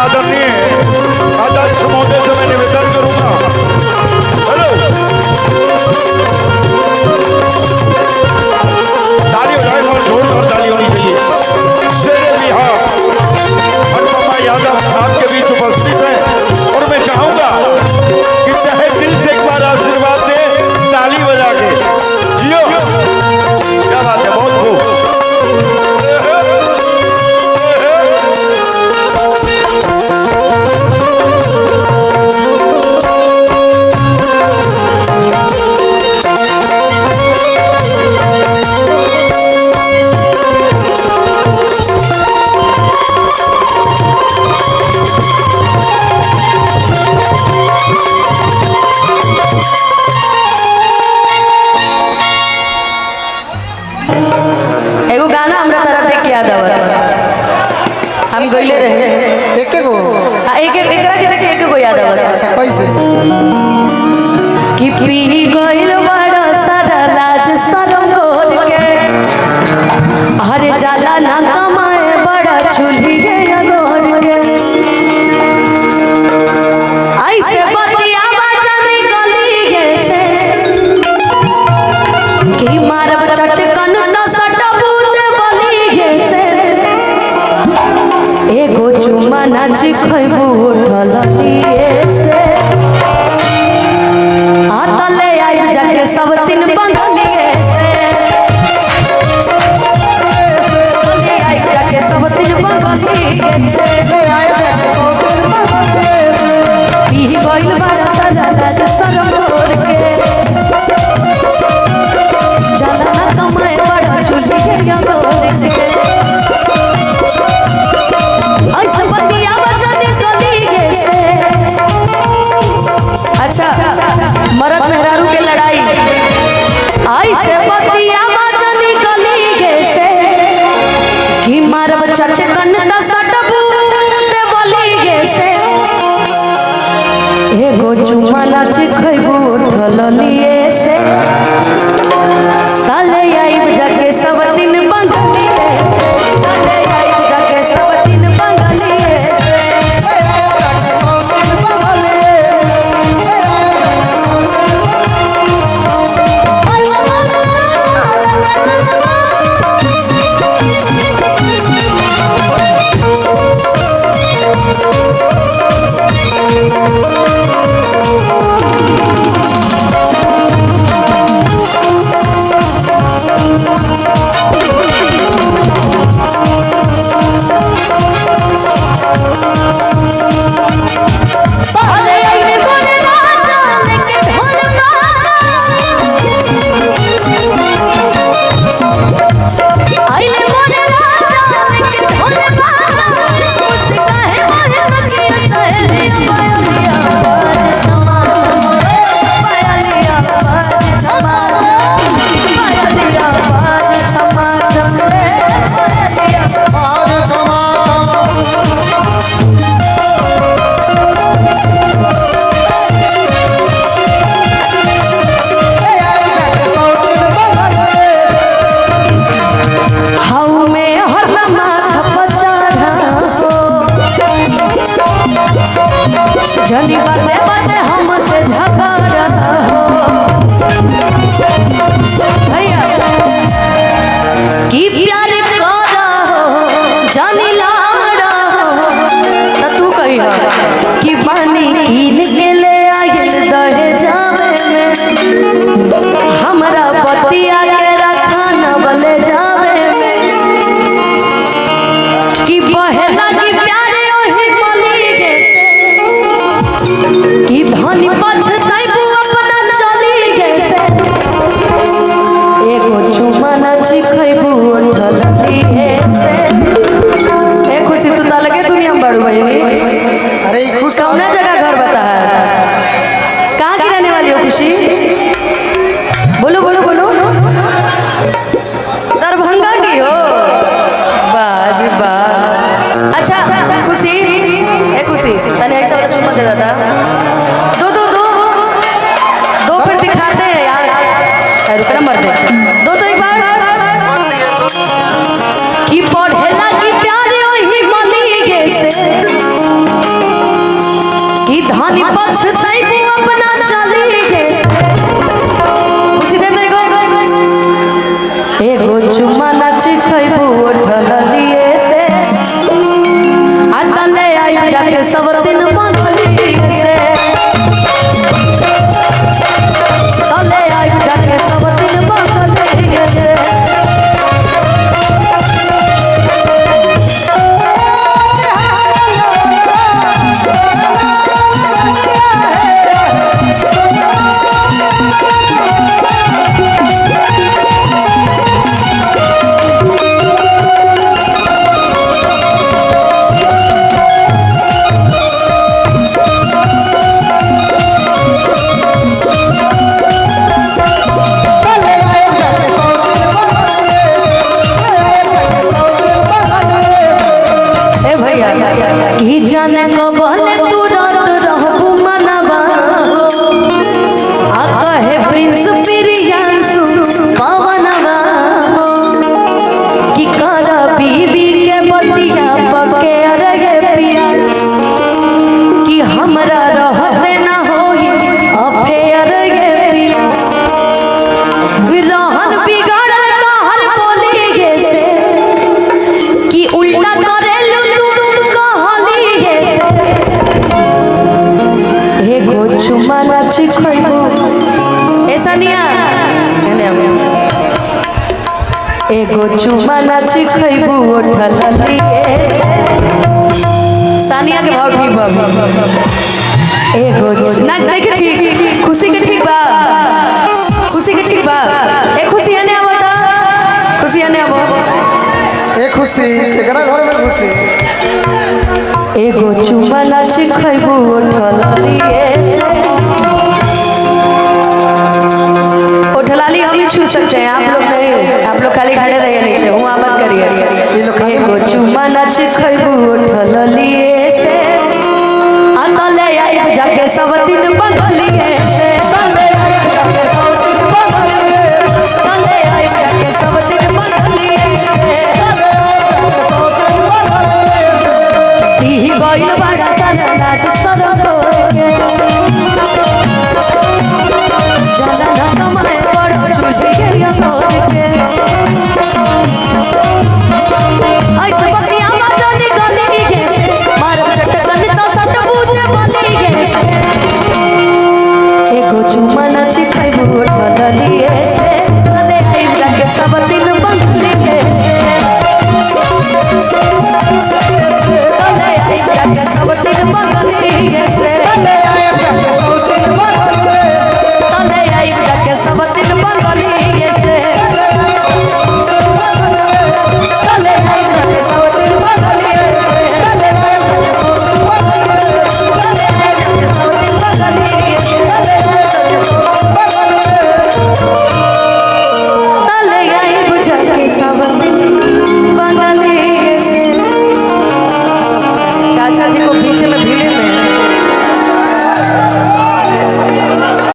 आदरणीय अध्यक्ष महोदय से मैं निवेदन करूंगा। हेलो, ताली हो जाए और जोरदार ताली होनी चाहिए। शेरे बिहार अनुपमा यादव आपके बीच उपस्थित है और मैं चाहूंगा कि चाहे दिल से एक बार आशीर्वाद दे, ताली बजा के। जियो, क्या बात है, बहुत खूब। एगो गाना हमरा तरह देख के याद आवत, हम गइले रहे एक गो। आ, एक एक एकरा के देख के एक गो याद आवत। अच्छा, कैसे? कि पी गइल बड़ा सारा लाज शरम गोर के, हर जाला ना कमाए बड़ा चूल्ही के अगोर के, ऐसे बतिया बजन गली से कि मारब चटकन त सटबू बली से, एगो चुमा नाच खैबू उठल लिए से, आतले आइब जाके सब तीन बंगलिए से, तले आइब जाके सब तीन बंगलिए से, ले आए जाके सौ दिन बंगले से। पी गइल बड़ा सारा लाज शरम गोर के, जाला ना कमाए बड़ा चूल्ही के अगोर के, ऐसे बतिया बजन गलिए से। अच्छा, मरद मेहरारू के लड़ाई। ऐसे बतिया बजन गलिए से कि मारब चटकन त सटबू देवलिए से, एगो चुमा नाच खैबू उठल लिए से, तले आइब जाके सब दिन बंगलिए से, तले आइब जाके सब दिन बंगलिए से। ले आए जाके सौ दिन बंगले से। ले आए जाके सौ दिन अले आइले मोरे राजा लेके ढोल बाजा, आइले मोरे राजा लेके ढोल बाजा, मुस्काए मोरे सखिया सहेलिया पायलिया बाज छमा छमा, पायलिया बाज छमा, पायलिया बाज छमा छम रे पायलिया। आज क्षमा क्षमा। ले आए जाके सौ दिन बंगले से। हाउ में हर माथा पचारा हो, जनी बाते बाते हमसे झगड़ा हो, भैया की प्यार करा हो जानी लाड़ा हो, त तू कही हो कि पानी कीन के ले आयल दहे जावे में, हमरा पतिया के रखा न बले जावे में, कि बहे लगी प्यारे ओही बली गे से, कि धनी पछताइबू अपना चली गे से, एगो चुमा नाच खैबू उठल लिए से। ए खुशी, तू त अलगे दुनिया में बड़ू बहिनी। अरे ई खुश कौना जगह घर बता है, कहाँ की रहने वाली हो खुशी? बोलो बोलो बोलो। दरभंगा की हो? वाह जी वाह। अच्छा खुशी, ए खुशी तने ऐसा वाला चुम्मा दे दादा, दो दो दो दो, फिर दिखाते हैं यार। अरे रुक ना मर दे, दो तो एक बार कि पढ़े लगी प्यारे ओही मनी गे से। धनी पछताइबू अपना चली से। खुशी दे तो एगो एगो चुम्मा नाच खइबू उठल लिए से, आ तले आई जाके सब दिन बगली से, तले आई जाके सब दिन बगली से। तले आए जाके सौतिन बगलिए, तले आए जाके सौतिन बगलिए। ए भैया की जाने कबले तू रात रहबू मनवा, आ कहे प्रिंस प्रियांशु पवनवा, कि कर बीवी के बतिया पके अरे पिया, कि हमरा रहते ना होई अफेयर गे पिया, रहन बिगड़ल तहर बोली से, कि उल्टा करेलू तू कहली हे से। एगो चुम्मा नाच खइबू ए सानिया एने आबू। एगो चुम्मा नाच खइबू उठल लिए से। सानिया के भाव ठीक बा एगो ना देखे ठीक खुशी के ठीक बा, खुशी के ठीक बा। ए खुशी एने आवता, खुशी एने आवो। ए खुशी केकरा घर में खुशी। एगो चुम्मा नाच खइबू उठल लिए से। उठलाली हम ही छू सकते हैं, आप लोग नहीं, आप लोग खाली खड़े रहिए नीचे, हुआ मत करिए। एगो चुम्मा नाच खइबू उठल लिए से, आ तले आई जाके सब दिन बगलिए से, तले आए जाके सौतिन बगलिए, तले आई जाके सब दिन बगलिए से। तले आए जाके सौतिन बगलिए। ई गइल बड़ा सारा नाच सरंगो के, जाना ना कमाए बड़ो चूल्हे के अंगोर के, ऐसे बतिया जाने गली के से, मारो चटकन तो सत बूते बली के से। एगो चुम्मा नाच खइबू उठल लिए से, तले आई जाके सब दिन बंगली के से, तले आई जाके सब दिन बंगली के से। तले